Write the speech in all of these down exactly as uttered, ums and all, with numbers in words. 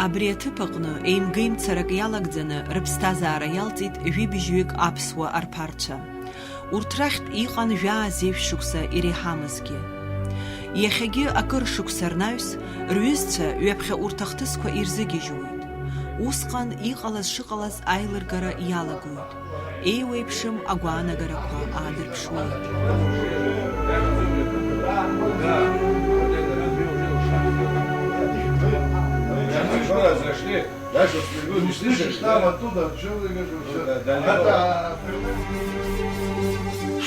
Абри аҭыԥ аҟны еимгеимцарак иалагӡаны рыԥсҭазаара иалҵит жәибжьҩык аԥсуа арԥарцәа. Урҭ рахьтә иҟан жәаа-зежә шықәса иреиҳамызгьы. Иахьагьы акыр шықәса рнаҩс, рҩызцәа ҩаԥхьа урҭ ахҭысқәа ирзыгьежьуеит. Усҟан иҟалаз шыҟалаз аилыргара иалагоит. Еиуеиԥшым агәаанагарақәа аадырԥшуеит.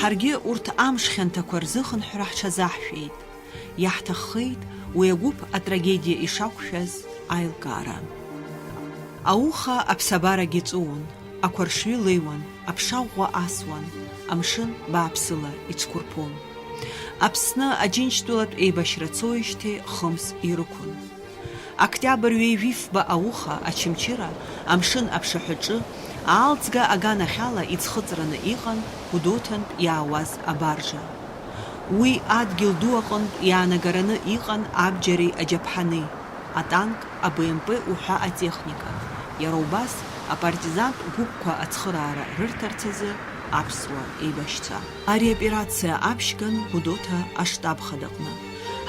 Ҳаргьы урҭ амш хьанҭақәа рзыхынҳәра ҳҽазаҳшәеит. Иаҳҭаххеит уи агәыԥ атрагедиа ишақәшәаз аилкаара. Ауха аԥсабарагьы ҵәыуон, ақәаршҩы леиуан, аԥша ӷәӷәа асуан, амшын бааԥсыла ицәқәырԥон. Аԥсны Аџьынџьтәылатә еибашьра цоижьҭеи хымз ирықәын. Октиабр ҩеижәифба ауха Очамчыра амшын аԥшаҳәаҿы, аалӡга аганахьала иӡхыҵраны иҟан Гәдоуҭантә иаауаз абаржа. Уи адгьыл ду аҟынтә иаанагараны иҟан абџьари аџьаԥҳани, атанк, АБМП уҳәа атехника, иара убас апартизантә гәыԥқәа ацхыраара рырҭарц азы аԥсуа еибашьцәа. Ари аоперациа аԥшьган Гәдоуҭа аштаб хадаҟны.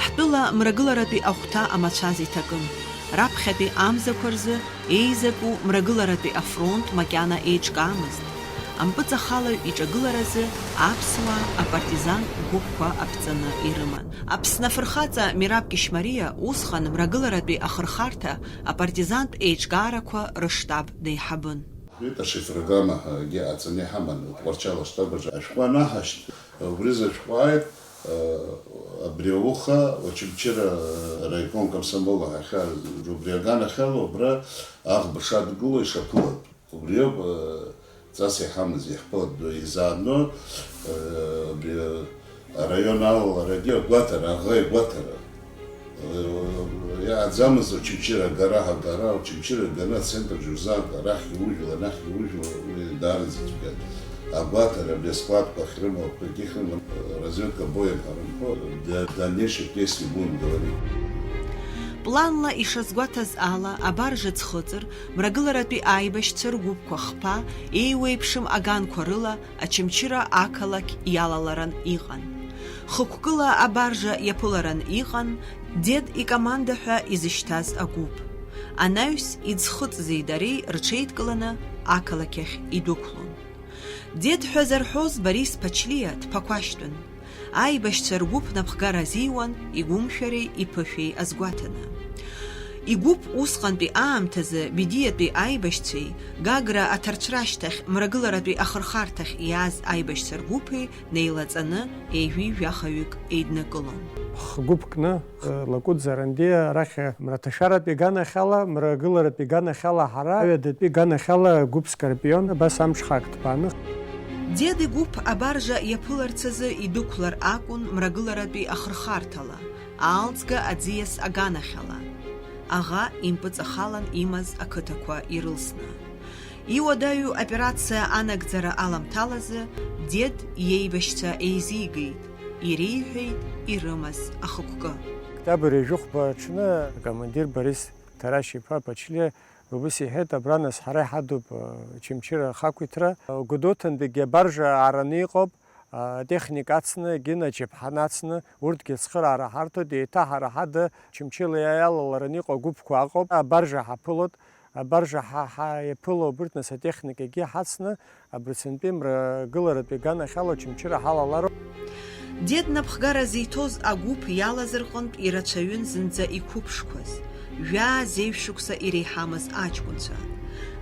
Ҳтәыла мрагыларатәи ахәҭа амацәаз иҭакын. Раԥхьатәи амзақәа рзы еизатәу мрагыларатәи афронт макьана еиҿкаамызт. Ампыҵахалаҩ иҿагыларазы аԥсуаа апартизантә гәыԥқәа аԥҵаны ирыман. Аԥсны афырхаҵа Мераб Кьышьмариа усҟан мрагыларатәи ахырхарҭа апартизантә еиҿкаарақәа рыштаб деиҳабын. Ашифрограмма ҳәагьы аҵаны иҳаман, Тҟәарчал аштаб аҿы ашәҟәы анаҳашьҭ, убри зышәҟәы ааит, абри ауха Очамчыра араиком комсомол аҳәахьа, убри аганахьала убра аӷба шадгыло ишаԥылатәу. Убриоуп, э, ҵас иҳамаз, иаҳԥылатәу, заодно, э, абри, э, араион алаларагьы агәаҭара, аӷа игәаҭара. Э, иааӡамыз Очамчыра агара, ҳагара, Очамчыра аганы ацентр Џьурзанка, арахь иужәла, анахь иужәла, уи даараӡа ицәгьан. Агәаҭара, абри аскладқәа ахьрымоу, акгьы хыман, э, разведка боем ҳәа рымҳәо, да-, дальнейших действий будем говорить. Планла ишазгәаҭаз ала, абаржа ӡхыҵыр, мрагыларатәи аибашьцәа ргәыԥқәа хԥа, еиуеиԥшым аганқәа рыла Очамчыра ақалақь иалаларан иҟан. Хықәкыла абаржа иаԥыларан иҟан Дед икоманда ҳәа изышьҭаз агәыԥ. Анаҩс иӡхыҵзи дареи рҽеидкыланы ақалақь ахь идәықәлон. Дед ҳәа зарҳәоз Борис Ԥачлиа дԥақәашьтәын. Аибашьцәа ргәыԥ напхгара азиуан игәымшәареи иԥышәеи азгәаҭаны. Игәыԥ усҟантәи аамҭазы Бедиатәи аибашьцәеи Гагра аҭарцәрашьҭахь мрагыларатәи ахырхарҭахь иааз аибашьцәа ргәыԥи неилаҵаны ҩажәи жәахаҩык еиднакылон. Ҳгәыԥ кны, Лакәыт Зарандиа арахь мраҭашәаратәи иганахьала, мрагыларатәи иганахьала ҳара, аҩадатәи иганахьала гәыԥ Скорпион, абас амҽхак ҭбааны. Дед игәыԥ абаржа иаԥыларц азы идәықәлар акәын мрагыларатәи ахырхарҭала, аалӡга аӡиас аганахьала. Аӷа импыҵахалан имаз ақыҭақәа ирылсны. Иуадаҩу операциа анагӡара аламҭалазы Дед иеибашьцәа еизигеит, иреиҳәеит ирымаз ахықәкы. Октиабр ҩажәихәба аҽны акомандир Борис Ҭарашь-иԥа Ԥачлиа убас иҳәеит, абра нас ҳара иҳадуп, э, Очамчыра ахақәиҭра, э, Гәдоуҭантәигьы абаржа аараны иҟоуп, э, атехника ацны, егьи аџьаԥҳан ацны, урҭгьы ацхыраара ҳарҭоит, еиҭа ҳара ҳада Очамчыра иалалараны иҟоу агәыԥқәа ыҟоуп, абаржа ҳаԥылоит, абаржа ҳа-, ҳа-, иаԥыло убырҭ нас атехникагьы ҳацны, Абырцынтәи мрагыларатәи аганахьала Очамчыра ҳалалароуп. Дед напхгара зиҭоз агәыԥ иалаз рҟынтә ирацәаҩын зынӡа иқәыԥшқәаз, жәаа-зежә шықәса иреиҳамыз аҷкәынцәа.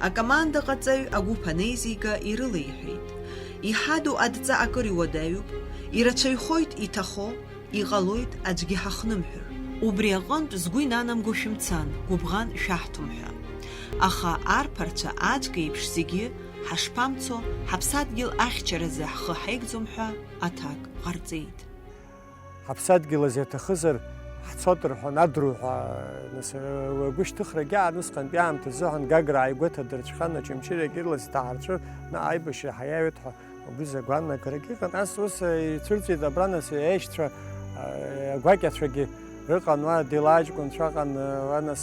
Акомандаҟаҵаҩ агәыԥ анеизига ирылеиҳәеит. Иҳаду адҵа акыр иуадаҩуп, ирацәаҩхоит иҭахо, иҟалоит аӡәгьы ҳахнымҳәыр. Убри аҟынтә згәы инанамго шәымцан, гәыбӷан шәаҳҭом ҳәа. Аха арԥарцәа аӡәк еиԥш зегьы ҳашԥамцо, ҳаԥсадгьыл ахьчаразы ҳхы ҳаигӡом ҳәа аҭак ҟарҵеит. Ҳаԥсадгьыл азы иаҭахызар, ҳцот рҳәон, адру ҳәа, нас, агәышьҭыхрагьы аан усҟантәи аамҭазы ҳәан Гагра ааигәа иҭадырцәхан, Очамчырагьы ирлас иҭаҳарцәы, наҟ аибашьра ҳаиааиуеит ҳәа убри закәу агәаанагарагьы ыҟан. Нас ус ицәырҵит абра, нас аешьцәа, агәакьацәагьы Рыҟан уа дила аҷкәынцәа ыҟан, уа нас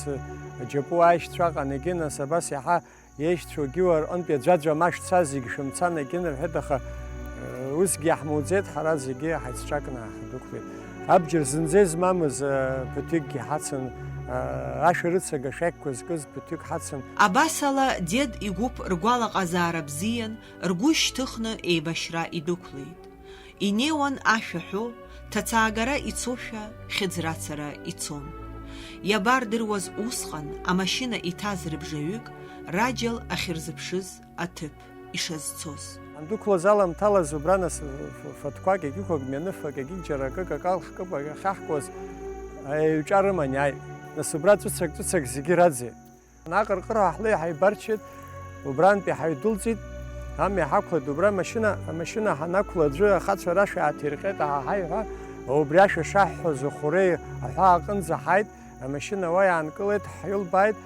аџьапуаа аишьцәа ыҟан, егьи нас абас иаҳа иеишьцәоугьы уа рҟынтәи аӡәаӡәа ма шцаз зегь шәымцан егьи рҳәеит, аха, э, усгьы иаҳмуӡеит, ҳара зегьы ҳаицҿакны ҳдәықәлеит. Абџьар зынӡа измамыз, э, ԥыҭҩыкгьы ҳацын, э, ашәарыцага шәақьқәа зкыз ԥыҭҩык ҳацын. Абасала, дед игәыԥ ргәалаҟазаара бзиан, ргәы шьҭыхны еибашьра идәықәлеит. Инеиуан ашәа ҳәо, ҭацаагара ицошәа, хьыӡрацара ицон. Иабардыруаз усҟан амашьына иҭаз рыбжаҩык раџьал ахьырзыԥшыз аҭыԥ ишазцоз. Ҳандәықәлаз аламҭалаз убра нас ф-, ф-, фатәқәак, егьиқәак мҩаныфак, егьигь џьара акык акалхкыпа ахьаҳкуаз аҩҿа рыман иааит. Нас убра ҵәыцак-ҵәыцак зегьы раӡеит. Наҟ рҟыра ҳлеи ҳаибарччеит, убрантәи ҳаҩдәылҵит, амҩа ҳақәлеит, убра амашьына, амашьына ҳанақәла аӡәы ахацәа рашәа ааҭирҟьеит, аҳаҳаи ҳәа, убри ашәа шаҳҳәоз Ухәыреи аҳәаа аҟынӡа ҳааит, амашьына уа иаанкылеит, ҳилбааит.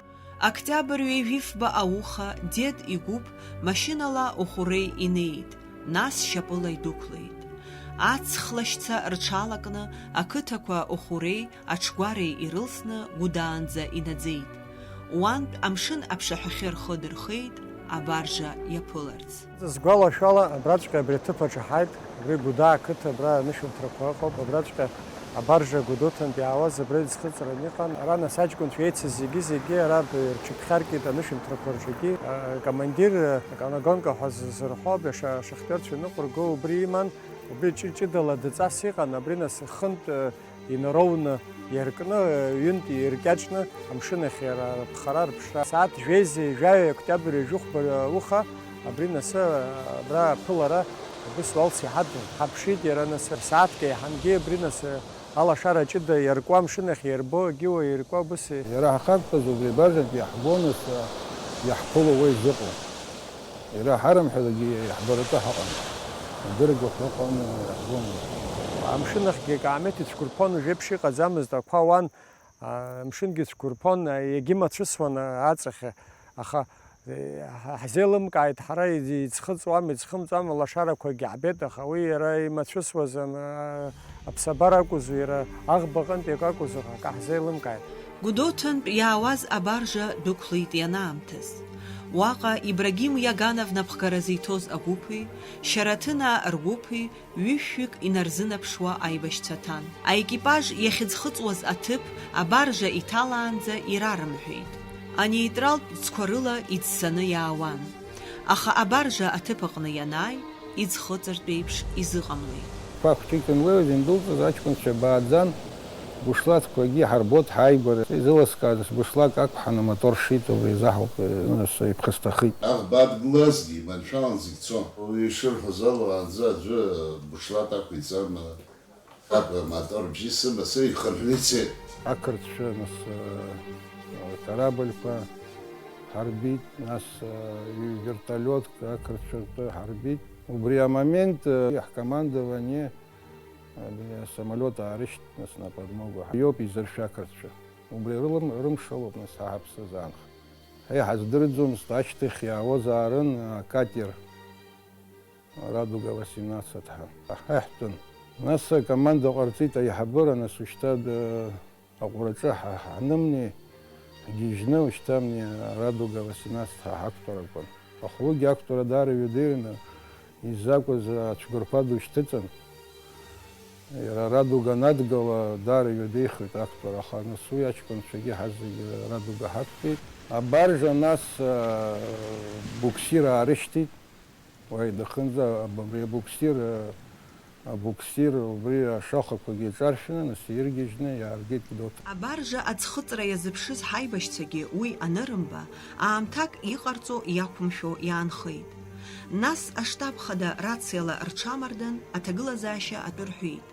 Октиабр ҩажәифба ауха дед игәыԥ машьынала Ухәыреи инеит, нас шьапыла идәықәлеит. Аҵх лашьца рҽалакны ақыҭақәа Ухәыреи Аҽгәареи ирылсны Гәыдаанӡа инаӡеит, уантә амшын аԥшаҳәахьы рхы дырхеит абаржа иаԥыларц. Сгәалашәала, абраҵәҟьа абри аҭыԥ аҿы ҳааит, абри Гәыда ақыҭа, абра анышәынҭрақәа ыҟоуп, абраҵәҟьа абаржа Гәдоуҭантә иаауаз абра иӡхыҵран иҟан. Ара нас аҷкәынцәа еицыз зегьы-зегьы ара рҽыԥхьаркит анышәынҭрақәа рҿгьы. Акомандир, аканагонка ҳәа ззырҳәо, абри аша-, ашахтиорцәа ныҟәырго убри иман, убри ҷы-, ҷыдала дҵас иҟан, абри нас хынтә, инароуны, иаркны, ҩынтә иркьаҿны амшын ахь иара рыԥхара, рыԥшра. Сааҭ жәеизеи жәаҩеи октиабр ҩажәихәба уха, абри насы, абра аԥылара, абыс уалс иҳадын. Ҳаԥшит иара насы, сааҭк еиҳангьы абри насы алашара ҷыда иаркуа, амшын ахь иарбо, агьыуа иркуа, абыс. Иара ҳахьақәтәаз убри абаржантә иаҳбо, нас, иаҳԥыло уа изыҟоу. Иара ҳарымҳәалагьы иаҳбаратәы ҳаҟан. Адыргахә ыҟан, иаҳбон. Амшын ахьгьы акаамеҭ ицәқәырԥон, уажә еиԥш иҟаӡамызт, ақәа ауан, а, амшынгьы цәқәырԥон, а, иагьымацәысуан, а, аҵахь. Аха, е, ҳа-, ҳзеилымкааит, ҳара иӡ-, иӡхыҵуам, иӡхымҵуам, лашарақәагьы ҳбеит, аха уи иара имацәысуаз, ам, а, аԥсабара акәызу, иара аӷба аҟынтәи акы акәызу, акы ҳзеилымкааит. Гәдоуҭантә иаауаз абаржа дәықәлеит ианаамҭаз. Уаҟа Ибрагим Иаганов напхгара зиҭоз агәыԥи, Шьараҭынаа ргәыԥи ҩышәҩык инарзынаԥшуа аибашьцәа ҭан. Аекипаж иахьыӡхыҵуаз аҭыԥ абаржа иҭалаанӡа ирарымҳәеит. Анеитралтә ӡқәа рыла иӡсаны иаауан. Аха абаржа аҭыԥ аҟны ианааи, иӡхыҵыртә еиԥш изыҟамлеит. Қәа хәҷык инлеиз индәылҵыз аҷкәынцәа бааӡан, бушлатқәагьы ҳарбот ҳааигәара. Изыласкааз бушлак ақәҳаны амотор шит, убри изаҳауп, нас иԥхасҭахеит. Аӷба адгылазгьы иманшәалан зегь цон. Уи ишырҳәоз ала, уаанӡа аӡәы бушлат ақәиҵан, амотор бжьы сымасыр ихынҳәны ицеит. Ақырҭцәа, нас, акорабльқәа ҳарбит, нас, вертолиотк ақырҭцәа ртәы ҳарбит. Убри амомент, э, ҳкомандование, э, самолиот аарышьҭ, нас, на подмогу. Иоуп изыршәақарцәа. Убри рылам-, рымшалоуп, нас, ҳа ҳаԥсы азаанхеит. Ҳа иҳаздырӡомызт, ашьҭахь иаауазаарын, э, акатер Радуга восемнадцать ҳәа. Ҳаҳҭәын. Нас акоманда ҟарҵеит аиҳабыра, нас, ушьҭа д-, Аҟәраҿы ҳа-, ҳанымни, ҳгьежьны, ушьҭамни Радуга восемнадцать ҳәа ҳақәтәарақәан. Аха уигьы ақәтәара даара иҩадеиуан, изакәыз ацәқәырԥа душьҭыҵын. Иара Радуга анадгыла даара иҩадеихеит ақәтәара, аха нас уи аҷкәынцәагьы ҳазегьы Радуга ҳақәтәеит. Абаржа нас, а, буксир аарышьҭит. Уаҩ дахынӡа аб-, абри абуксир, а, абуксир убри ашахақәагьы иҿаршәны, нас иргьежьны иааргеит Гәдоуҭа. Абаржа аӡхыҵра иазыԥшыз ҳаибашьцәагьы уи анырымба, аамҭак иҟарҵо иақәымшәо иаанхеит. Нас аштаб хада рациала рҽамардын, аҭагылазаашьа атәы рҳәеит.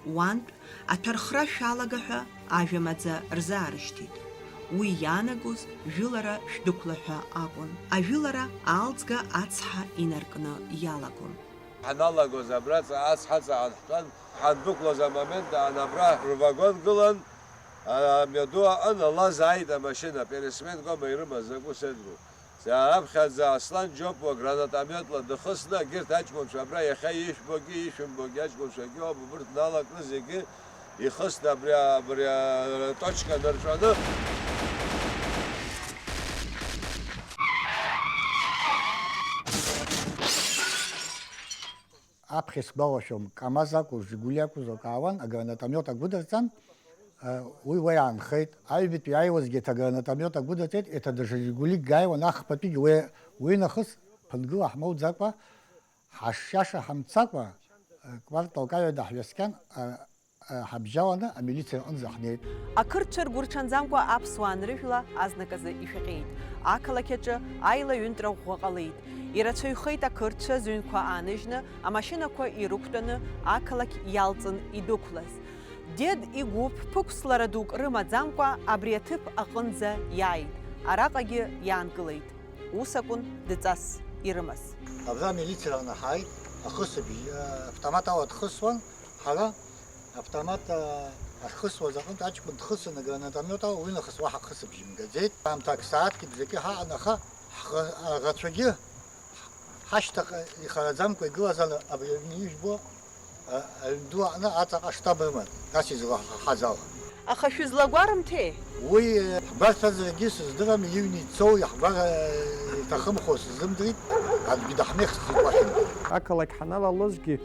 Уантә аҭәархра шәалага ҳәа ажәа маӡа рзаарышьҭит. Уи иаанагоз жәылара шәдәықәла ҳәа акәын. Ажәылара аалӡга ацҳа инаркны иалагон. Ҳаналагоз абраҵа ацҳа ҵаан ҳтәан, ҳандәықәлоз амомент аан абра рвагон гылан, амҩаду аҟын ала зааит амашьына, пересменк аума ирымаз, закәу сеидру. Аԥхьаӡа Аслан Џьопуа гранатометла дыхысны, егьырҭ аҷкәынцәа абра иахьа ишәбогьы ишәымбогьы аҷкәынцәагьы ауп, убырҭ налакны зегьы Ихысны абри, абри аточка дырҵәаны. Аԥхьа исгәалашәом, КамАЗ акәу, Жигули акәу, акы аауан, агранатомиот агәыдырҵан, уи уа иаанхеит. Аҩбатәи иааиуазгьы еиҭа агранатомиот агәыдырҵеит, еиҭа даҽа Жигулик ааиуан, ахԥатәигьы уи, уи нахыс ԥынгыла ҳмоуӡакәа, ҳашшаша ҳамцакәа, кварталк аҩада ҳҩаскьан, ҳабжьаланы амилициа аҟынӡа ҳнеит. Ақырҭцәа ргәырҽанӡамкәа аԥсуаа анрыжәла азныказы ишәаҟьеит. Ақалақь аҿы аилаҩынтра ӷәӷәа ҟалеит. Ирацәаҩхеит ақырҭцәа зыҩнқәа ааныжьны, амашьынақәа ирықәтәаны ақалақь иалҵын идәықәлаз. Дед игәыԥ ԥықәслара дук рымаӡамкәа абри аҭыԥ аҟынӡа иааит, араҟагьы иаангылеит. Ус акәын дҵас ирымаз. Абра амилициа анаҳааит, ахысыбжь, автомат ала дхысуан, ҳара автомат, а, ахьхысуаз аҟынтә аҷкәын дхысын агранатомиот ала, уи нахыс уаҳа хысыбжь имгаӡеит. Аамҭак сааҭки бжаки ҳаҟан, аха ҳӷа-, аӷацәагьы ҳашьҭахь ихараӡамкәа игылазар, абри аҩны ижәбо, а, аҩнду аҟны аҵаҟа штаб рыман, нас излаҳаз ала. Аха шәызлагәарымҭеи? Уи, э, ҳгәарҭазаргьы сыздырам, иҩны ицоу иаҳгәар-, э, иҭахымхо сзымдырит, аӡәгьы даҳмыхьӡеит уахьынтәи. Ақалақь ҳаналалозгьы,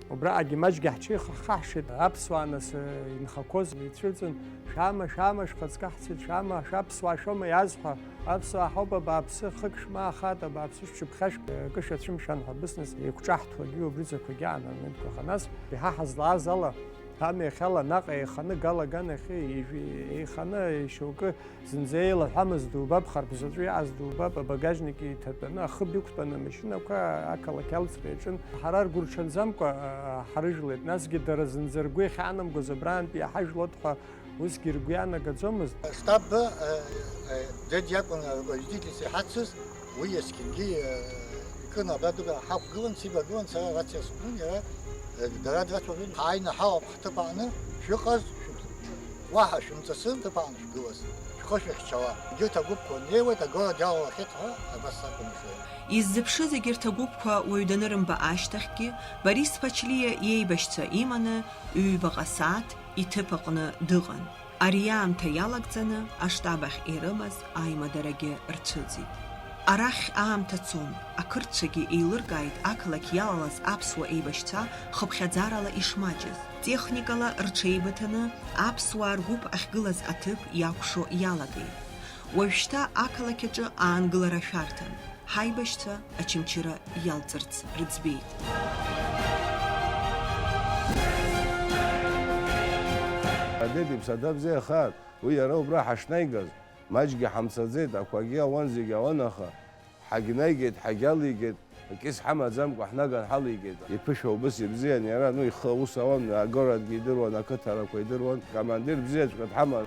убраҟагьы маҷгьы ҳҽеихаҳшеит, аԥсуаа нас, э, инхақәоз ицәырҵын, шәаама, шәаама, шәхаҵкы ҳцеит, шәаама, шәаԥсуаа шәоума иаазҳәа, аԥсуаа ҳауп, абааԥсы, хык шәмаахааит, абааԥсы, шәҽыԥхьашәк, акы шәацәымшәан ҳәа быцныс еиқәҿаҳҭуагьы убриҵақәагьы аан аминуҭқәа аха, нас иҳа ҳазлааз ала, ами иахьала наҟ еиханы Гал аганахьы ижә-, еиханы шьоукы зынӡа еилаҳәамыз дубап, харԥ заҵәы иааз дубап, абагажник иҭатәаны, ахыб иқәтәаны амашьынақәа ақалақь алҵра иаҿын. Ҳара ргәырҽанӡамкәа, а, ҳарыжәлеит, насгьы дара зынӡа ргәы иахьаанамгоз абраантәи иаҳажәлоит ҳәа усгьы ргәы иаанагаӡомызт. Штаб, э, э, дед иакәын руководительс иҳацыз, уи есқьынгьы, э, икын, абра дук ҳақәгылан, сибагылан, сара арациа сыҟәнын, иара, э, дара драцәажәон. Ҳааины ҳауп ҳҭыԥ аҟны, шәыҟаз, шәы-, уаҳа шәымҵасын, ҭыԥ аҟны шәгылаз, шәхы шәыхьчауа. Егьырҭ агәыԥқәа неиуеит, агора диалалахьеит ҳәа, абас акәын ишыҟоу. Иззыԥшыз егьырҭ агәыԥқәа уаҩ данырымба ашьҭахьгьы, Борис Ԥачлиа иеибашьцәа иманы, ҩбаҟа сааҭ иҭыԥ аҟны дыҟан. Ари аамҭа иалагӡаны аштаб ахь ирымаз аимадарагьы рцәыӡит. Арахь аамҭа цон, ақырҭцәагьы еилыркааит ақалақь иалалаз аԥсуа еибашьцәа хыԥхьаӡарала ишмаҷыз. Техникала рҽеибыҭаны аԥсуаа ргәыԥ ахьгылаз аҭыԥ иакәшо иалагеит. Уажәшьҭа ақалақь аҿы аангылара шәарҭан. Ҳаибашьцәа Очамчыра иалҵырц рыӡбеит. Адед иԥсаҭа бзиахааит, уи иара убра ҳашнаигаз, маҷгьы ҳамцаӡеит, ақәагьы ауан, зегь ауан, аха ҳагьнаигеит, ҳагьалигеит, акгьы сҳамаӡамкәа ҳнаган ҳалигеит. Иԥышәа убыс ибзиан иара, ну, ихы аус ауан, агорадгьы идыруан, ақыҭарақәа идыруан, командир бзиаҵәҟьа дҳаман.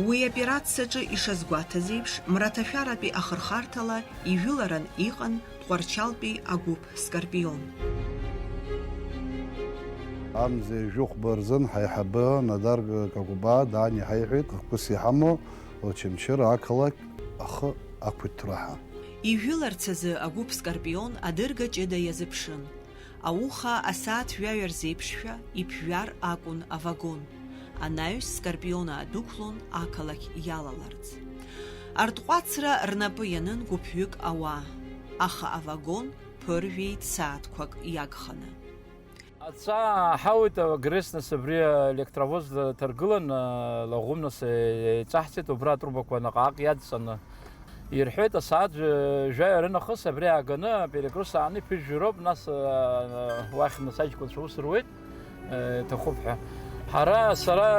Уи аоперациаҿы ишазгәаҭаз еиԥш, мраҭашәаратәи ахырхарҭала ижәыларан иҟан Тҟәарчалтәи агәыԥ Скорпион. Амза жәохәба рзын ҳаиҳабы Надар Какәбаа даан иҳаиҳәеит, хықәкыс иҳамоу Очамчыра ақалақь ахы ақәиҭтәра ҳәа. Ижәыларц азы агәыԥ Скорпион адырга ҷыда иазыԥшын. Ауха асааҭ жәаҩа рзеиԥшшәа иԥжәар акәын авагон. Анаҩс Скорпион аадәықәлон ақалақь иалаларц. Артҟәацра рнапы ианын гәыԥҩык ауаа, аха авагон ԥыржәеит сааҭқәак иагханы. Адҵа ҳауит агреснас абри аелектровоз ҭаргылан, лаӷәымнас еиҵаҳҵеит, убра атрубақәа наҟ-ааҟ иадҵаны. Ирҳәеит, асааҭ жәаҩа рынахыс абри ааганы аперекрыс ааны иԥыжәжәароуп, нас, уахь нас аҷкәынцәа ус руеит, иҭахуп ҳәа. Ҳара, сара,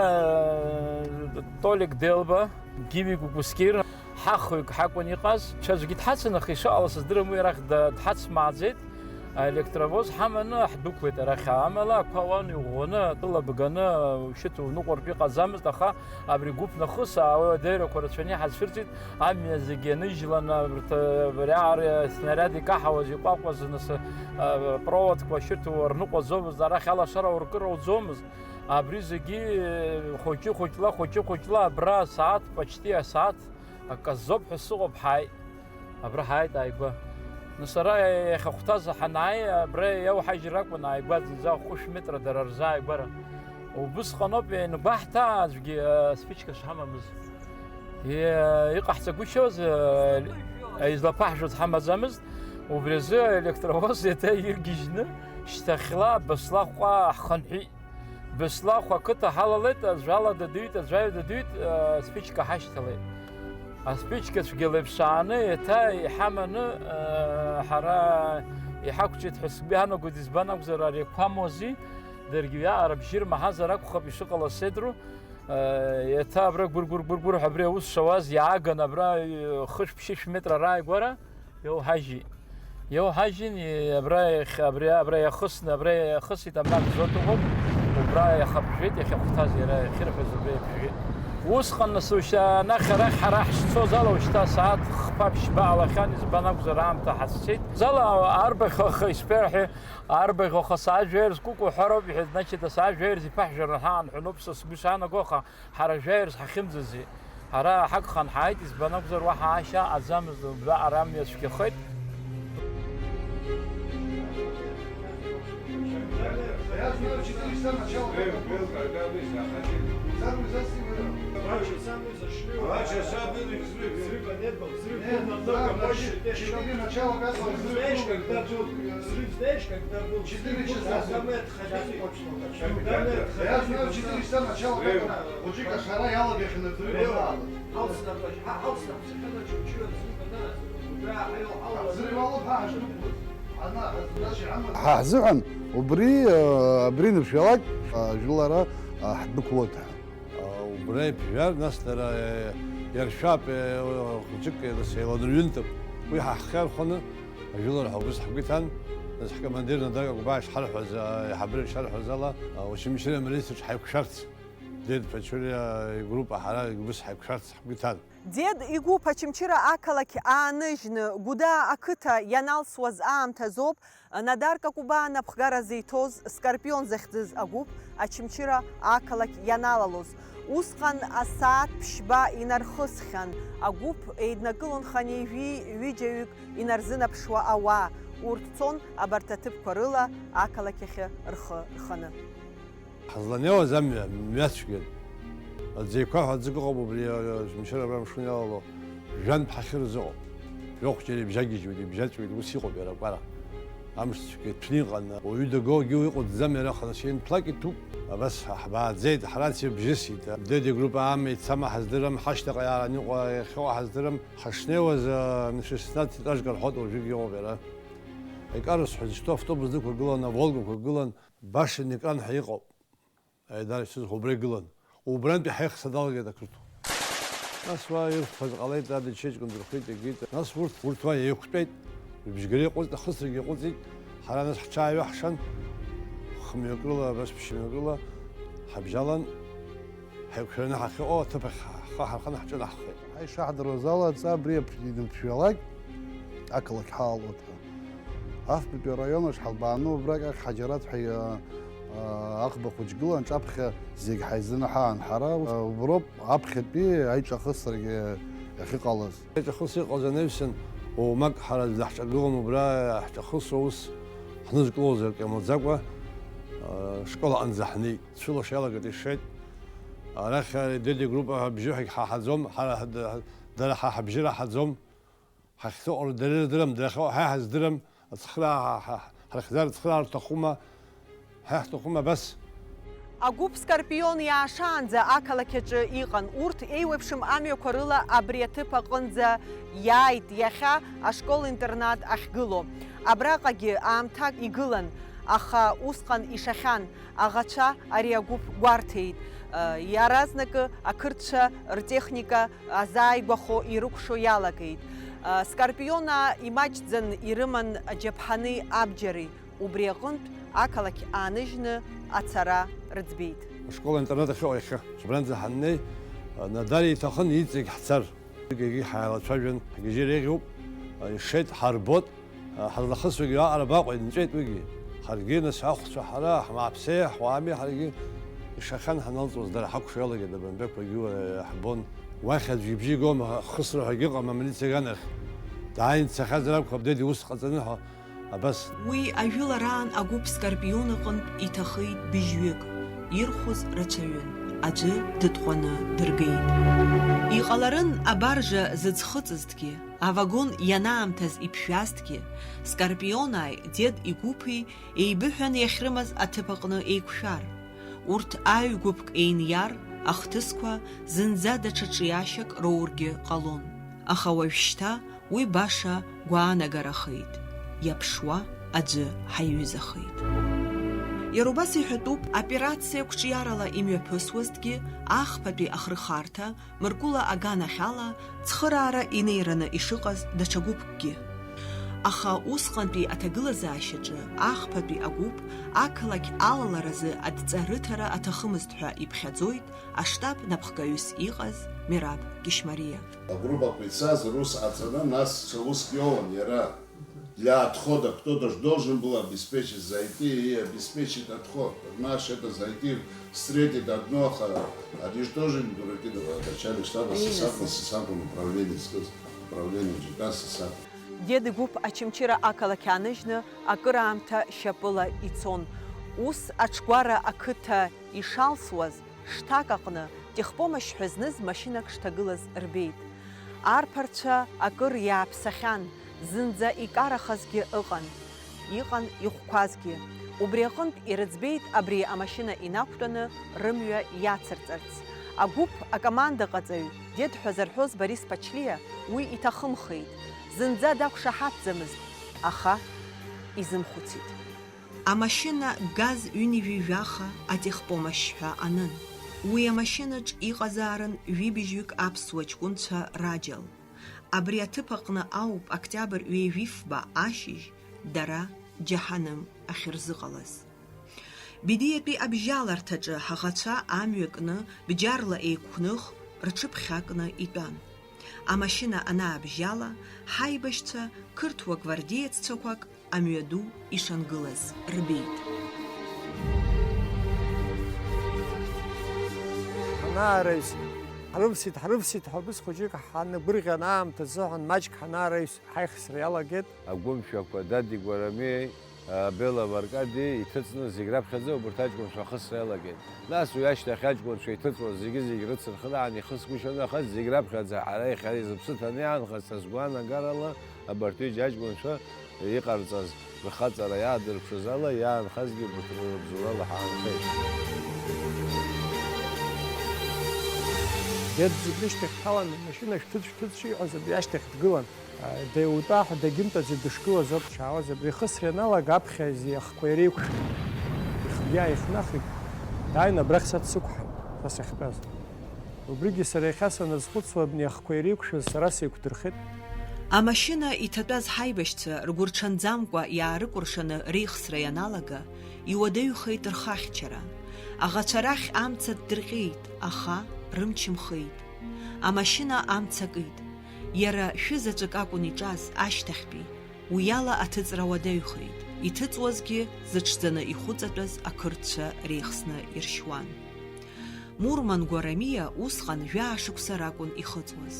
Толик Делба, Гиви Гәыгәскьыр, ҳахҩык ҳакәын иҟаз. Ҽаӡәгьы дҳацын, аха ишыҟала сыздырам, уи арахь да-, дҳацмааӡеит. Аелектровоз ҳаманы ҳдәықәлеит арахь, амала ақәа ауан иӷәӷәаны, атәыла бганы, ушьыҭ уныҟәартә иҟаӡамызт, аха абри гәыԥ нахыс ауадаҩрақәа рацәаны иҳацәырҵит, амҩа зегьы аныжьланы, абарҭ, абри аара снариад икаҳауаз, иҟәаҟәаз, нас, а, проводқәа шьыҭ урныҟәаӡомызт, арахь алашара уркыр ауӡомызт. Абри зегьы хәыҷы-хәыҷла, хәыҷы-хәыҷла абра асааҭ, почти асааҭ акы азоуп ҳәа сыҟоуп, ҳааит. Абра ҳааит ааигәа. Нас ара иахьахәҭаз ҳанааи, абра иауҳажьыр акәын ааигәа зынӡа хәышә метра дара рзы ааигәара. Убысҟаноуп иангәаҳҭа аӡәгьы, э, спичка шҳамамыз. Е, иҟаҳҵагәышьоз, э, излаԥаҳжәоз ҳамаӡамызт, убри азы аелектровоз еиҭа иргьежьны, шьҭахьла Баслахәҟа ҳхынҳәит. Баслахә ақыҭа ҳалалеит, аӡәала дадуит, аӡәаҩ дадуит, э, спичка ҳашьҭалеит. Аспичка цәгьала иԥшааны, еиҭа иҳаманы, э, ҳара иҳақәҿиеит ҳәа сгәы иаанагоит, избан акәзар, ари ақәамуази, даргьы уиаҟара бжьы рмаҳазар акәхап ишыҟалаз сеидру. Еиҭа абра гәыр-гәыр-гәыр-гәыр ҳәа абри аус шауаз иааган абра, э, хышә-ԥшьышә метра рааигәара иоуҳажьит. Иоуҳажьын, и-, абра иахь-, абри, абра иахысны, абра иахысит, абра акзот ыҟоуп, убра иахаԥжәеит, иахьахәҭаз иара иахьырҳәоз убра иаԥжәеит. Усҟан нас ушьа-, анахь арахь ҳара ҳшцоз ала ушьҭа асааҭ хԥа ԥшьба ҟалахьан, избан акәзар аамҭа ҳацәцеит. Зала арбаӷь аха исԥырҳәеи, арбаӷь аха саажәаҩ рзкәыкәу ҳәароуп, иҳәеит, значит, асаажәаҩ рзы иԥаҳжәаран ҳаанҳәаноуп са сгәы шаанаго, аха ҳара жәаҩа рзы ҳахьымӡази? Ҳара ҳагхан ҳааит, избан акәзар, уаҳа аашьа аӡамызт, убраҟара амҩа цәгьахеит. Я знаю, в четыре часа начало. Взрыв был, когда мы заходили. Самый засилый. Два часа был и взрыв. Взрыва не было. Взрыв был намного больше. Четыре начала пятого взрыв был. Знаешь, когда был? Взрыв, знаешь, когда был? Четыре часа. Когда мы отходили. Я знаю, четыре часа начала пятого. Хәыҷык ашара иалагахьан аӡәы. Алсна, алсна, сахьанаҿу, чура взрыв, да? Убра, аио, ала. Взрыв алоуп ҳа ҳашнықәлаз. Ана, ҳаздаша ҳамаз. Ҳа ҳзыҳәан убри, э, абри ныбжьалак, э, жәылара, э, ҳдәықәлоит ҳәа. Убра иԥжәар, нас дара, э, иаршәап, э, хәыҷык, э, нас еиладырҩынтып. Уи ҳа ҳхы иархәаны ажәылара ҳәа убыс ҳгәы иҭан, нас ҳкомандир Надар Какәбаа ишҳарҳәаз, э, иҳабыра ишарҳәаз ала, э, Очамчыра амилициаҿы ҳаиқәшәарц. Дед Ԥачулиа игруппа ҳара убыс ҳаиқәшәарц ҳгәы иҭан. Дед игәыԥ Очамчыра ақалақь ааныжьны Гәдаа ақыҭа ианалсуаз аамҭазоуп Надар Какәбаа напхгара зиҭоз Скорпион захьӡыз агәыԥ Очамчыра ақалақь ианалалоз. Усҟан асааҭ ԥшьба инархысхьан. Агәыԥ еиднакылон хынҩажәи ҩыџьаҩык инарзынаԥшуа ауаа. Урҭ цон абарҭ аҭыԥқәа рыла ақалақь ахьы рхы рханы. Ҳазланеиуаз амҩа мҩацәгьан. Аӡеиқәа ҳәа аӡык ыҟоуп убри, а, Очамчыра абра амшын иалало. Жәантә ҳахьырзыҟоу. Жәохә џьара ибжьагьежьуеит, ибжьаҵәуеит, ус иҟоуп иара акәара. Амш цәгьа ҭәны иҟан, уаҩы дагогьы уи ҟәыдӡам иара аханасиен ԥлак иҭәуп. Абас ҳбааӡеит, ҳрациа бжьысит. Деди группа ами, цама ҳаздырам, ҳашьҭаҟа иаараны иҟоу, иахьыҟоу ҳаздырам. Ҳашнеиуаз, а, шестнадцать етажка рҳәоит уажәыгь иҟоуп иара. Икарысҳәоит, зышьҭоу автобус дықәыргылан, аволгақәа гылан, Башенный кран ҳәа иҟоуп. Аидара ишьҭызхуа убра игылан. Убрантәи ҳаихса далагеит ақырҭуа. Нас уа ирхәҭаз ҟалеит, адачеиҿкын дырхәит, игеит. Нас урҭ, урҭ уа еиқәтәеит. Рыбжьгара иаҟәыҵт, ахысрагьы иаҟәыҵит. Ҳара нас ҳҽааҩаҳшан, хымҩак рыла, абас ԥшьымҩак рыла ҳабжьалан, ҳаиқәшәаны ҳахьыҟоу аҭыԥ ахь ҳхы ҳарханы ҳҿынаҳхеит. Ҳаи, ишаҳдыруаз ала, адҵа абри ианԥжәалак, ақалақь ҳалалоит ҳәа. Афбатәи араион аҿы ҳалбааны убрак ахь Ҳаџьараҭ ҳәа, а, а, аӷба хәыҷ гылан, ҿаԥхьа зегь ҳаизынаҳаан. Ҳара, а, уброуп аԥхьатәи аиҿахысрагьы ахьыҟалаз. Аиҿахысра иҟаз анаҩсан, уамак ҳара даҳҿагылон убра, ҳҿахысуа ус ҳнызкылозар акы иамоуӡакәа, а, школ аҟынӡа ҳнеит. Цәылаша иалагеит ишеит. Арахь, а, Деди группа ҳәа бжьы ҳәагь ҳаҳаӡом, ҳара ҳа-, дара ҳа ҳабжьы раҳаӡом. Ҳахьтәоу дара ирдырам, дара ахьыҟоу ҳа иҳаздырам, ацхыраа ҳа, ҳа, ҳрыхьӡар ацхыраара рҭахума, ҳа иаҳҭахума абас? Агәыԥ Скорпион иаашаанӡа ақалақь аҿы иҟан. Урҭ еиуеиԥшым амҩақәа рыла абри аҭыԥ аҟынӡа иааит, иахьа ашкол-интернат ахьгылоу. Абраҟагьы аамҭак игылан, аха усҟан ишахьан. Аӷацәа ари агәыԥ гәарҭеит. Иаразнакы ақырҭцәа ртехника азааигәахо ирыкәшо иалагеит. Скорпионаа имаҷӡан ирыман аџьаԥҳани абџьари, убри аҟынтә ақалақь ааныжьны ацара рыӡбеит. Ашкол-интернат ахьыҟоу иахьа, абранӡа ҳаннеи, Надари иҭахын иҵегь ҳцар. Егьи ҳаилацәажәан, ҳгьежьы иреиӷьуп, ишеит, ҳарбот, ҳазлахысуагьы уаҟара абаҟоу, инҵәеит уигьы. Ҳаргьы нас ҳахәцәа ҳара, ҳмааԥсеи, ҳуаами, ҳаргьы ишахьан ҳаналҵуаз, дара ҳакәшо иалагеит, абамбеқәагьы уа ҳбон. Уахь аӡәгьы ибжьы игом, хысра ҳәагьы ыҟам, амилициа аганахь. Дааин дцахьазар акәхап, деди ус ҟаҵаны ҳәа, абас. Уи ажәылараан агәыԥ Скорпион аҟынтә иҭахеит быжьҩык. Ирхәыз рацәаҩын, аӡәы дытҟәаны дыргеит. Иҟаларын абаржа зыӡхыҵызҭгьы, авагон ианаамҭаз иԥжәазҭгьы, Скорпионааи Дед игәыԥи еибыҳәан иахьрымаз аҭыԥ аҟны еиқәшәар. Урҭ ааҩ-гәыԥк еиниар, ахҭысқәа зынӡа даҽа ҿиашьак роургьы ҟалон. Аха уажәшьҭа уи баша гәаанагарахеит, иаԥшуа аӡәы ҳаиҩызахеит. Иара убас иҳәатәуп, операциа қәҿиарала имҩаԥысуазҭгьы, ахԥатәи ахырхарҭа, Мыркәыла аганахьала, цхыраара инеираны ишыҟаз даҽа гәыԥкгьы. Аха усҟантәи аҭагылазаашьаҿы ахԥатәи агәыԥ ақалақь алаларазы адҵа рыҭара аҭахымызт ҳәа иԥхьаӡоит аштаб напхгаҩыс иҟаз Мераб Кьышьмариа. Агруппақәа ицаз рус ҟаҵаны, нас ҽа уск иоуан иара. Для отхода кто-то ж должен был обеспечить, зайти и обеспечить отход. Наш это зайти, встретить одно, ха-, они же тоже не дураки, да, начальник штаба Сисак, на Сисак, он управление, сказ-, управление Г К Сисак. Дед игәыԥ Очамчыра ақалақь ааныжьны акыраамҭа шьапыла ицон. Ус аҽгәара ақыҭа ишалсуаз, шҭак аҟны техпомощь ҳәа зныз машьынак шҭагылаз рбеит. Арԥарцәа акыр иааԥсахьан, зынӡа икарахазгьы ыҟан. Иҟан ихәқәазгьы. Убри аҟынтә ирыӡбеит абри амашьына инақәтәаны рымҩа иацырҵарц. Агәыԥ акомандаҟаҵаҩ Дед ҳәа зарҳәоз Борис Ԥачлиа уи иҭахымхеит. Зынӡа дақәшаҳаҭӡамызт, аха изымхәыцит. Амашьына газ ҩынҩажәи жәаха атехпомощь ҳәа анын. Уи амашьынаҿ иҟазаарын ҩыбжьҩык аԥсуа ҷкәынцәа раџьал. Абри аҭыԥ аҟны ауп октиабр ҩажәи фба ашьыжь дара џьаҳаным ахьырзыҟалаз. Бедиатәи абжьаларҭаҿы ҳаӷацәа амҩа кны, бџьарла еиқәных, рҽыԥхьакны итәан. Амашьына анаабжьала, ҳаибашьцәа қырҭуа гвардееццәақәак амҩаду ишангылаз рбеит. Ҳанаараҩс, ҳрывсит, ҳрывсит ҳәа убыс хәыҷык ҳанагәырӷьан аамҭа азыҳәан маҷк ҳанаараҩс ҳаихсра иалагеит. Агәымшәақәа Дади Гәарамиеи, Бела Варкади иҭыҵны зегь раԥхьаӡа убарҭ аҷкәынцәа ахысра иалагеит. Нас уи ашьҭахь аҷкәынцәа иҭыҵуаз зегьы-зегь рыцырхыраан ихысгәышьон, аха зегь раԥхьаӡа ҳара иахьа изыԥсы ҭаны иаанхаз са сгәаанагарала абарҭ ҩыџьа аҷкәынцәа иҟарҵаз, рхаҵара иаадырԥшыз ала иаанхазгьы убарҭ рыбзоурала ҳаанхеит. Дед зегь рышьҭахь дҭалан, машьына шәҭыҵ, шәҭыҵ шиҳәоз абри ашьҭахь дгылан. Деиутәа ҳәа дагьымтәаӡеит дышгылаз ауп дшаауаз. Абри ихысра ианалага аԥхьа ахқәа иреиқәшәеит. Ихгьы ааихнахит, дааины абрахь са дсықәҳаит, са сахьтәаз. Убригьы сара иахьа саназхәыцуа абни ахқәа иреиқәшәаз сара сеиқәдырхеит. Амашьына иҭатәаз ҳаибашьцәа ргәырҽанӡамкәа иаарыкәыршаны реихсра ианалага, иуадаҩхеит рхахьчара. Аӷацәа рахь амца ддырҟьеит, аха рымч нхеит. Амашьына амца акит. Иара шәызаҵәык акәын иҿаз ашьҭахьтәи. Уиала аҭыҵра уадаҩхеит, иҭыҵуазгьы зыҽӡаны ихәыҵатәаз ақырҭцәа реихсны иршьуан. Мурман Гәарамиа усҟан жәаа шықәса ракәын ихыҵуаз.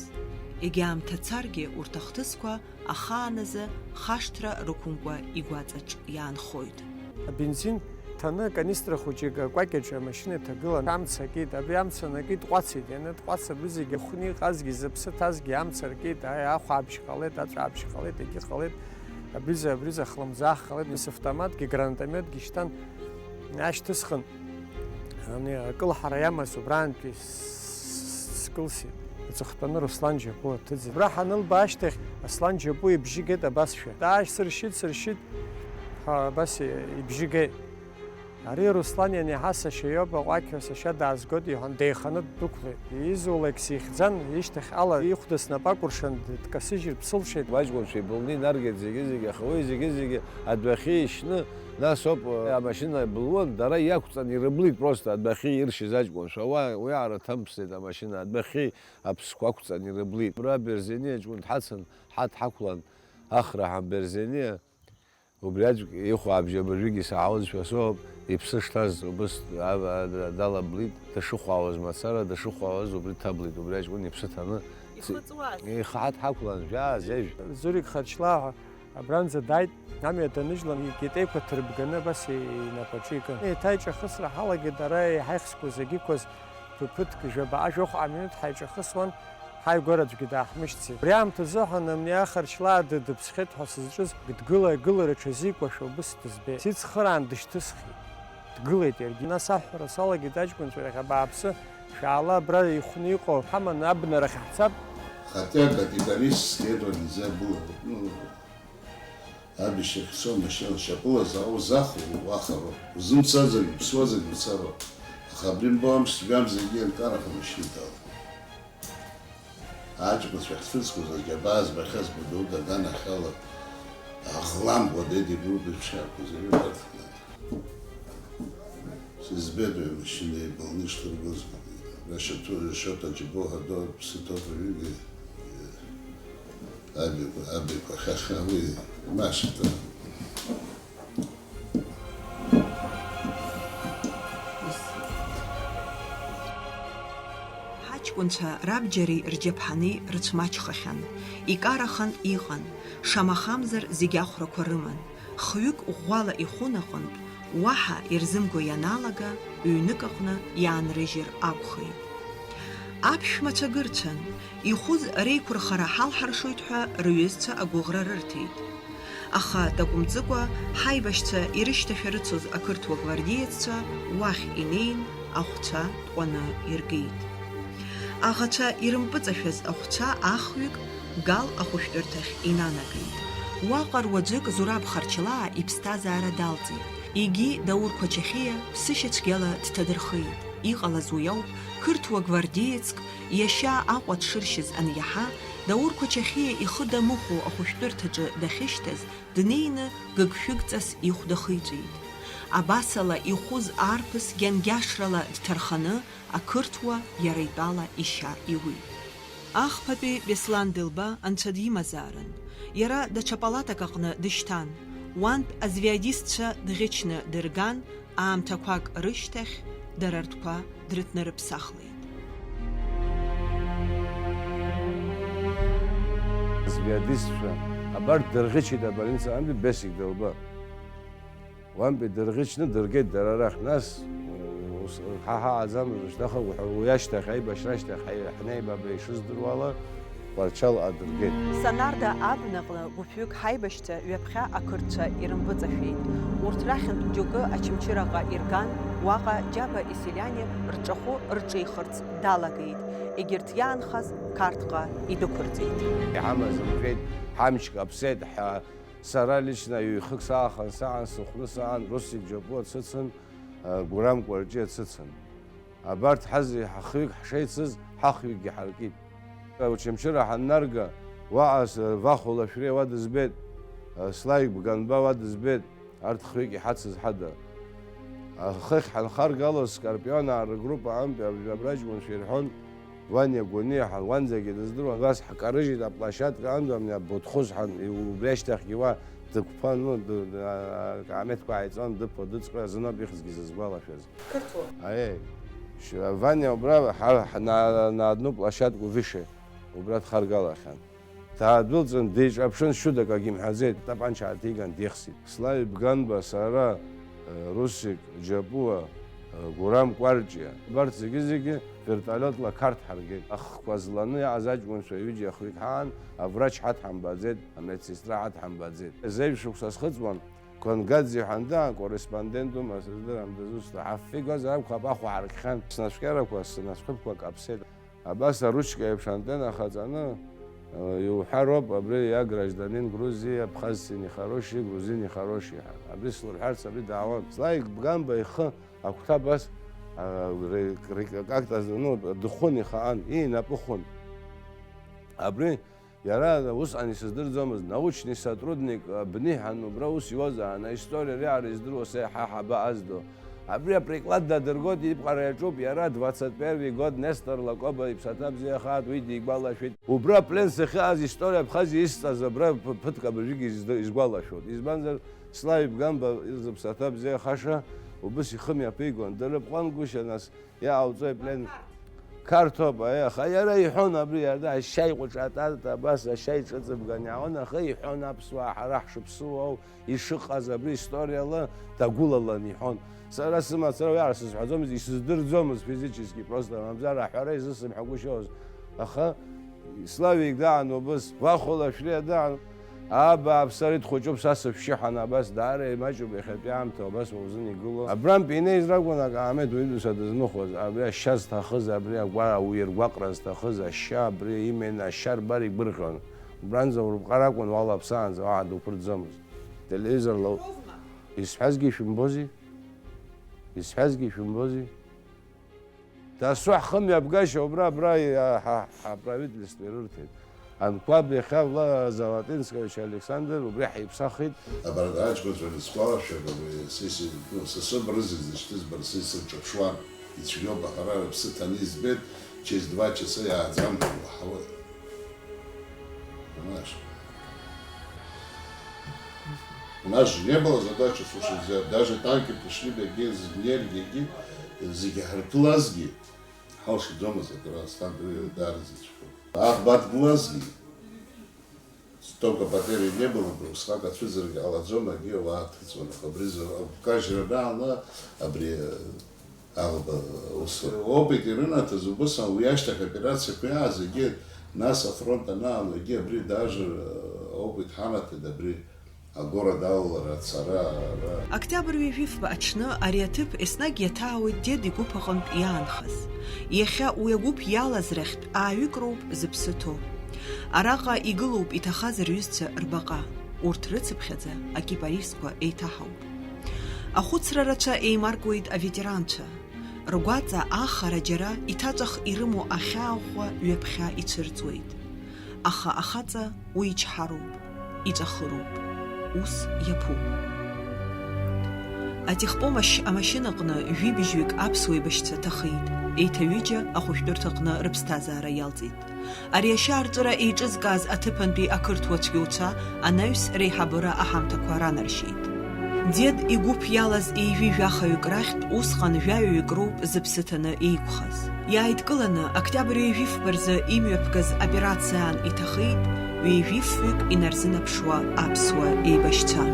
Егьа аамҭа царгьы урҭ ахҭысқәа ахааназы хашҭра рықәымкәа игәаҵаҿ иаанхоит. Абензин ҭаны аканистра хәыҷык акәакьаҿы амашьына иҭагылан, амца акит, абри амца анакит, дҟәацит, ианытҟәац абри зегьы ахәны иҟазгьы, зыԥсы ҭазгьы амца аркит, аи, ахәаабжь ҟалеит, аҵәаабжь ҟалеит, егьи ҟалеит, абри за, абри за хлымӡаах ҟалеит, нас автоматгьы, гранатометгьы шьҭан, ашьҭысхын, ани, акылҳара иамаз убраантәи с-, с-, скылсит. Аҵыхәтәаны Руслан Џьапуа дҭыҵит. Абра ҳанылба ашьҭахь, Аслан Џьапуа ибжьы геит абасшәа. Дааишь, сыршьит, сыршьит ҳәа абас ибжьы геит. Ари Руслан ианиаҳа сашьа иоуп, аҟәақьҳәа сашьа даазгоит, иҳәан, деиханы ддәықәлеит. Изулак сихьӡан, ишьҭахьҟала ихәда снапы акәыршан дкасыжьыр дсылшеит. Аҷкәынцәа ибылны инаргеит зегьы-зегьы, аха уи зегьы-зегьы адәахьы ишьны, нас ауп, э, амашьына былуан, дара иақәҵан ирыблит просто адәахьы иршьыз аҷкәынцәа. Уа, уиаара ҭамԥсеит амашьына, адәахьы аԥсқәа ақәҵан ирыблит. Абра Берзениа ҷкәын дҳацын, ҳа дҳақәлан, Ахра ҳәа Берзениа. Убри аӡәк ихәаабжь абыржәгьы саҳауазшәа соуп, иԥсы шҭаз убыс а-, а-, далаблит, дышыхәаауаз мацара, дышыхәаауаз убри дҭаблит, убри аҷкәын иԥсы ҭаны. Ихыҵуаз? Ихаҳа дҳақәлан, жәаа, зежә. Зурик Харчлаа ҳәа Абранӡа дааит, амҩа даныжьлан, икьатеиқәа ҭырбганы абас инапаҿы икын. Еиҭа аиҿахысра ҳалагеит, ара иҳаихсқәоу зегьы иқәыз ԥыԥыҭк, жәаба, жәохә минуҭ ҳаиҿахысуан, ҳаигәара аӡәгьы дааҳмышьҭӡеит. Убри аамҭазы ҳәа Намниа Харчлаа дыдыԥсхьеит ҳәа сызҿыз, дгыла-гыла рыҽазикуашәа убыс дызбеит. Сицхыраан дышьҭысхит. Дгылеит иаргьы. Нас аҳәара салагеит аҷкәынцәа рахь, абааԥсы, шәаала, абра ихәны иҟоу ҳаманы абнарахь ҳцап. Хотя категорически этого нельзя было. Ну, Аб ишьахьцо амашьына шьапыла заузахәо уахароуп. Узымцазаргьы, уԥсуазаргьы уцароуп. Аха абри мбо амш жәамзаргьы ианкараха амашьына далан. Аҷкәынцәа ахьцәырҵқәоз аџьабаа збахьаз Гәдоуҭа аганахьала аӷламгәа дедибрутә еиԥш иаақәыз аҩы дарҭаны. Сызбеит уи амашьына еибылны ишҭыргоз. Рашьаҭу-, Рашьоҭ Аџьабоу ҳәа доуп, сыҭоуп аҩыгеи. Абиқәа, абиқәа хьаха уи машәҭа. Ҳаҷкәынцәа рабџьареи рџьаԥҳани рыцәмаҷхахьан, икарахан иҟан, шамахамзар зегь ахәрақәа рыман. Хҩык ӷәӷәала ихәын аҟынтә, уаҳа ирзымго ианалага, ҩнык аҟны иаанрыжьыр акәхеит. Аԥшәмацәа гырцәан, ихәыз реиқәырхара ҳалҳаршоит ҳәа рҩызцәа агәыӷра рырҭеит. Аха такәымҵыкәа, ҳаибашьцәа ирышьҭашәарыцоз ақырҭуа гвардееццәа уахь инеин, ахәцәа тҟәаны иргеит. Аӷацәа ирымпыҵашәаз ахәцәа ахҩык Гал ахәышәтәырҭахь инанагеит. Уаҟа руаӡәык Зураб Харчлаа иԥсҭазаара далҵит. Егьи Даур Қәачахиа ԥсышьацәгьала дҭадырхеит. Иҟалаз уи ауп, қырҭуа гвардеецк иашьа Аҟәа дшыршьыз аниаҳа, Даур Қәачахиа ихы дамыхәо ахәышәтәырҭаҿы дахьышьҭаз, днеины гыгшәыгҵас ихә дахиҵәеит. Абасала ихәыз арԥыс гьангьашрала дҭарханы, ақырҭуа иара итәала ишьа иуит. Ахԥатәи Беслан Дылба анцәа димазаарын. Иара даҽа палатак аҟны дышьҭан. Уантә азвиадистцәа дӷьычны дырган, аамҭақәак рышьҭахь дара ртәқәа дрыҭнарыԥсахлеит. Звиадистцәа абарҭ дырӷьычит абольница, амби Бесик Дылба. Уантәи дырӷьычны дыргеит дара рахь, нас, ус, ҳа ҳаҟаӡамызт, шьҭахак уҳәа-, уи ашьҭахь, аибашьра ашьҭахь ҳаи-, ҳнеибаба ишыздыруала, Тҟәарчалҟа дыргеит. Санарда абнаҟны гәыԥҩык ҳаибашьцәа ҩаԥхьа ақырҭцәа ирымпыҵашәеит. Урҭ рахьынтә џьоукы Очамчыраҟа ирган, уаҟа Џьаба Иселиани рҿахәы рҿихырц далагеит. Егьырҭ иаанхаз Қарҭҟа идәықәырҵеит. Иҳамаз рҳәеит, ҳамч каԥсеит, ҳа-, Сара лично ҩ-хык саахан саан, сыхәны саан, Русик Џьапуа дсыцын, а, Гурам Кәарҷиа дсыцын. Абарҭ ҳазегь ҳахҩык ҳшеицыз, ҳахҩыкгьы ҳаркит. Очамчыра ҳаннарга, уаҟа с-, Вахо Лашәриа уа дызбеит, а, Славик Бганба уа дызбеит, арҭ хҩык иҳацыз ҳада. Ахыхь ҳанхаргалоз, Скорпионаа ргруппа аҟынтәи аб-, абраҷкәынцәа ирҳәон, Ваниа Гәыниа ҳәа, уанӡагьы дыздыруан. Убас ҳкарыжьит аплощадка аҟынтә, абни абутхәыз ҳәа, убри ашьҭахьгьы уа дықәԥан, ну, д-, д-, акаамеҭқәа ааиҵон, дыԥо, дыҵҟьо, азы ноуп ихьӡгьы зызгәалашәаз. Қырҭуа? Аиеи. Ш-, Ваниа убра ҳа-, ҳна-, на одну площадку выше, убра дхаргалахьан. Даадәылҵын, деиҿаԥшын, шьудак агьимҳәаӡеит, тапанча ааҭиган дихсит. Слави Бганба, сара, э, Русик Џьапуа, э, Гурам Кәарҷиа, абарҭ зегьы-зегьы вертолиотла Қарҭ ҳаргеит. Ахқәа зланы иааз аҷкәынцәа ҩыџьа хҩык ҳаан, аврач ҳаҭҳамбаӡеит, амедсестра ҳаҭҳамбаӡеит. Зежә шықәса схыҵуан, Конгадзе ҳәа анда, корреспондентума, сыздырам дызусҭа, ҳаффы игозар акәхап, ахәа ҳаркхьан, снацәкьарақәа, снацәхыԥқәа каԥсеит. Абас аручка еиԥш антенна хаҵаны, э, иуҳәароуп, абри иа гражданин Грузии, абхазци нехорошие, грузин нехорошие ҳәа. Абри слырҳәарц абри даауан. Славик Бганба ихы агәҭа абас, а, ре-, ре-, как-то, ну, дыхәын ихаан, инапы хәын. Абри иара усҟан исыздырӡомызт, научный сотрудник, а, бни ҳәа убра ус иуазаан, аисториа реиҳара издыруа са иаҳа ҳаба аздо. Абри априклад дадыргоит, иԥҟара иаҿуп иара, двадцать первый год, Нестор Лакоба иԥсаҭа бзиахааит, уи дигәалашәеит. Убра аплен сахьыҟаз история Абхазиа исҵаз абра п-, ԥыҭк абыржәгьы изд-, изгәалашәоит. Избанзар, Слави Бганба изыԥсаҭа бзиахаша, убыс ихы мҩаԥигон. Дыррыпҟон гәышьа, нас, иҟауҵои аплен? Қарҭоуп, аиеи, аха иара иҳәон абри, иара ашьаи ҟәыҿатата, абас ашьаи ҿыҵыбган иаауан, аха иҳәон аԥсуаа ҳара ҳшыԥсуоу, ишыҟаз абри историала дагәылалан иҳәон. Сара сымацара уи ара сызҳәаӡомызт, исыздырӡомызт физически просто, мамзар аҳәара изысымҳәагәышьоз. Аха Славик даан убыс, Вахо Лашәриа даан, аа, бааԥс, ара дхәыҷуп, са сыԥшьыҳәан, абас даара имаҷуп иахьатәи аамҭа, абас уа узын игылоу. Абрантә инеиз ракәын акаамеҭ уаҩытәыҩса дызмыхәоз, абри ашьа зҭахыз, абри агәа-, ауаҩы ргәаҟра зҭахыз ашьа, абри именно ашьа рбар игәырӷьон. Убранӡа урыбҟар акәын, уалаԥсаанӡа уаҳа дуԥырҵӡомызт. Телевизорла у-, исҳәазгьы шәымбози? Исҳәазгьы шәымбози? Дасу ҳхымҩаԥгашьа убра, абра, иа-, ҳа, ҳаправительство ирырҭеит. Анқәаб иахьа Вла Золотинскевич Александр убри ҳиԥсахит. Абарҭ аҷкәынцәа рысгәалашәап, абри сеси-, ну, са соуп рызегь зышьҭызбара, са исырҿаԥшуан. Ицәгьоуп, аха ара рыԥсы ҭаны избеит, через два часа иааӡам ҳәа уаҳауеит. Понимаешь? У нас же не было задачи, слушай, взять. Даже танки пришли, бегьгьы, зегьы, зегьы ҳаргылазгьы, ҳалшаӡомызт акыр, Асҭанда уи даараӡа ицәгьоуп. Аӷба дгылазгьы, столько потерь не было бы, усҟак ацәыӡыргьы ҟалаӡом, акгьы ауаа ҭыҵуан, аха абри за-, агәкажьра анаала, абри, э, аӷба ус. Опыт ирынаҭаз убыс ауп, уи ашьҭахь аоперациақәа иааз, егьи, нас афронт анаало, егьи абри даже, э, опыт ҳанаҭеит, абри агора далалара, ацара, ара. Октиабр ҩажәифба аҽны ари аҭыԥ еснагь иаҭаауеит Дед игәыԥ аҟынтә иаанхаз. Иахьа уи агәыԥ иалаз рахьтә ааҩык роуп зыԥсы ҭоу. Араҟа игылоуп иҭахаз рҩызцәа рбаҟа. Урҭ рыцыԥхьаӡа акипаристқәа еиҭаҳауп. Ахәыцра рацәа еимаркуеит аветеранцәа. Ргәаҵа ахара џьара иҭаҵәах ирымоу ахьаа ӷәӷәа ҩаԥхьа ицәырҵуеит. Аха ахаҵа уи ичҳароуп, иҵәахыроуп. Ус иаԥуп. Атехпомощь амашьынаҟны жәибжьҩык аԥсуа еибашьцәа ҭахеит, еиҭа ҩыџьа ахәышәтәырҭаҟны рыԥсҭазаара иалҵит. Ари ашьаарҵәыра еиҿызкааз аҭыԥантәи ақырҭуа цәгьоуцәа анаҩс реиҳабыра аҳамҭақәа ранаршьеит. Дед игәыԥ иалаз ҩажәи жәахаҩык рахьтә усҟан жәаҩаҩык роуп зыԥсы ҭаны еиқәхаз. Иааидкыланы, октиабр ҩажәифба рзы имҩаԥгаз операциаан иҭахеит ҩажәифҩык инарзынаԥшуа аԥсуа еибашьцәа.